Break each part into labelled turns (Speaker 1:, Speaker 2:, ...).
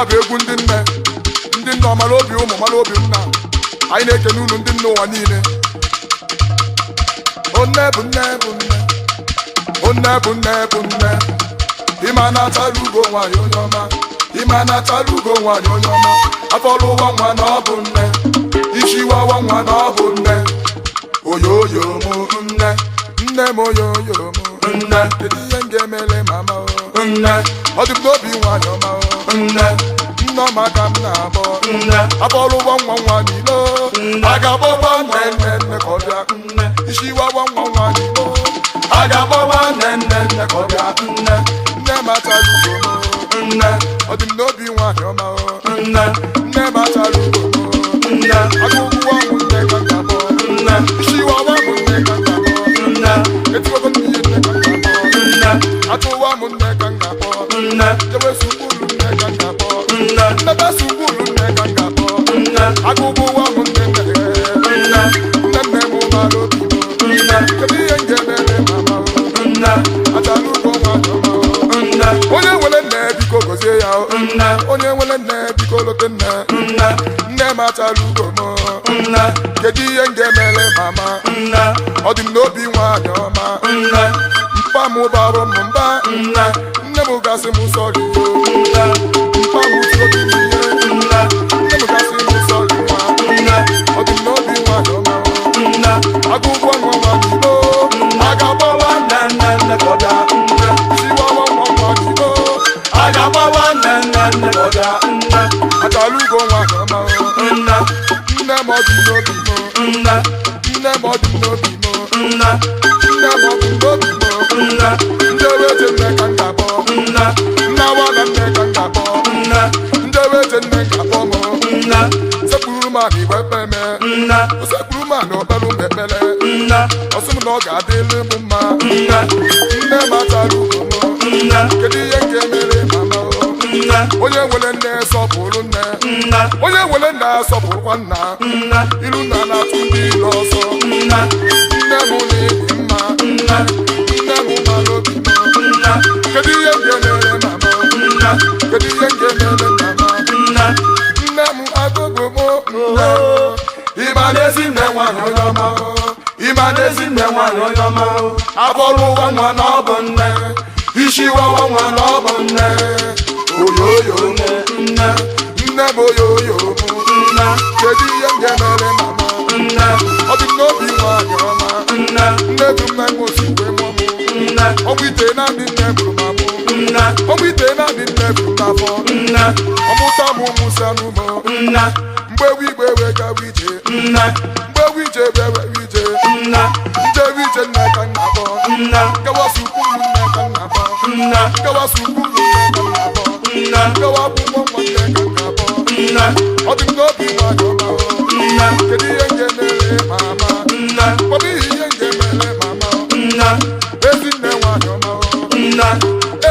Speaker 1: A bụ egwu ndị nne, ndị nne ọmara obi, ụmụ mara obi nna. Anyị na-ekene unu, ndị nne ụwa niile. Onne bụ nne bụ nne, onne bụ nne bụ nne. Ịma na-achara ugo nwaanyị onye ọma, ịma na-achara ugo nwaanyị onye ọma. Afọlụ ụwa nwa na ọ bụ nne, isi wawa nwa na ọ bụ nne. Oyoyo mụ nne, nne m, oyoyo mụ nne. Kedu ihe m ga-emele mama o? Nne, ọ dị m n'obi nwaanyị ọma o. Nne, nne ọma ka m na-abọ nne. Afọlụ ụwa nwa nwa n'ilo, a ga-agbọgba nne nne nne ka ọ bịa nne. Isi wawa nwa nwa n'ilo, a ga-agbọgba nne nne nne ka ọ bịa nne. Nne m achara ugo m nne, ọ dị m n'obi nwaanyị ọma o. Nne, nne m achara ugo m nne. Agụgụ ọnwụ nne ka m ga-abọ nne. Isi wawa m nne ka m ga-abọ nne. Etiwego m ihe nne ka m ga-abọ nne. Atụwa m nne ka m ga-abọ nne. Jewe sukulu nne ka m ga-abọ nne. Nnebe sukulu nne ka m ga-abọ nne. Agụgụ ụwa m nne nne nne nne nne m mara obi m nne. Kedu ihe m ga-emere mama o? Nne achara ugo nwaanyị ọma o. Nne, onye nwere nne, biko gozie ya o. Nne, onye nwere nne, biko lote nne. Nne, nne m achara ugo m nne. Kedu ihe m ga-emere mama? Nne, ọ dị m n'obi nwaanyị ọma. Nne, mpa m bara m mba nne, nne m gasị m sorry o. Nne, mpa m tiri m ihe nne, nne m gasị m sorry nwa. Nne, ọ dị m n'obi nwaanyị ọma o. Nne, agụgụ nwa nwa n'ilo, a ga-agbawa nne nne nne ka ọ bịa nne. Chiwawa nwa nwa n'ilo, a ga-agbawa nne nne nne ka ọ bịa nne. Achara ugo nwaanyị ọma o. Nne, nne m, ọ dị m n'obi m nne. Nne m, ọ dị m n'obi m nne. Nne m, ọ dị m n'obi m nne. Ndị eje nne ka m ga-akpọ nne. Nne awa na nne ka m ga-akpọ nne. Ndị eje nne ga-akpọ m nne. Sekpuru m ana igwe ekpeme nne, sekpuru m ana okpere m ekpere nne. Ọsị m na ọ ga-adịrị m mma nne. Nne m achara ugo m nne. Kedu ihe m ga-emere mama o? Nne, onye nwere nne sọpụrụ nne. Nne, onye nwere nna sọpụrụkwa nna. Nne, ilu nna na-atụ ndị ilo ọsọ. Nne, nne m na-ebi mma. Nne, nne m mara obi m nne. Kedu ihe m ga-emere mama? Nne, kedu ihe m ga-emere mama? Nne, nne m, agụgụ m nne. Ịma n'ezi nne nwanyị onye ọma, ịma n'ezi nne nwanyị onye ọma. Abọrụ ụwa nwa na ọ bụ nne, isi wawa nwa na ọ bụ nne. Oyoyo nne, nne, nne m, oyoyo m nne. Kedu ihe m ga-emere mama? Nne, ọ dị m n'obi nwanyị ọma. Nne, nne bụ nne m osi wee mụọ m. Nne, ọnwa ite naanị nne bụrụ m amụ. Nne, ọnwa ite naanị nne bụrụ m n'afọ. Nne, ọmụta m ụmụ n'ụmụ. Nne, mgbe ewu igbe wee gawa ije. Nne, mgbe ewu ije wee wee ije. Nne, njewe ije nne ka m na-akpọ. Nne, gawa sukulu nne ka m na-akpọ. Nne, gawa sukulu nne ka m na-akpọ. Nne, gawa akwụkwọ nwa nne ka m na-akpọ. Nne, ọ dị m n'obi nwanyị ọma o. Nne, kedu ihe m ga-emere mama? Nne, ọ bụ ihe m ga-emere mama? Nne, ezi nne nwanyị ọma o. Nne,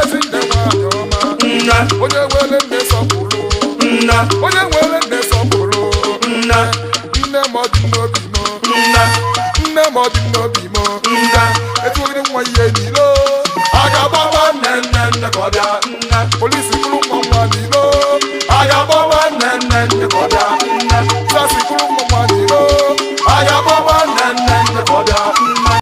Speaker 1: ezi nne nwanyị ọma. Nne, onye nwere nne sọpụrụ nne. Onye nwere nne sọpụrụ nne. Nne m, ọ dị m n'obi m. Nne, nne m, ọ dị m n'obi m. Nne, etuogide nwa ihe n'ilo, a ga-agbawa nne nne nne ka ọ bịa nne. Polisi bụrụ nwa nwa n'ilo, a ga-agbawa nne nne nne ka ọ bịa nne. SARS bụrụ nwa nwa n'ilo, a ga-agbawa nne nne nne ka ọ bịa.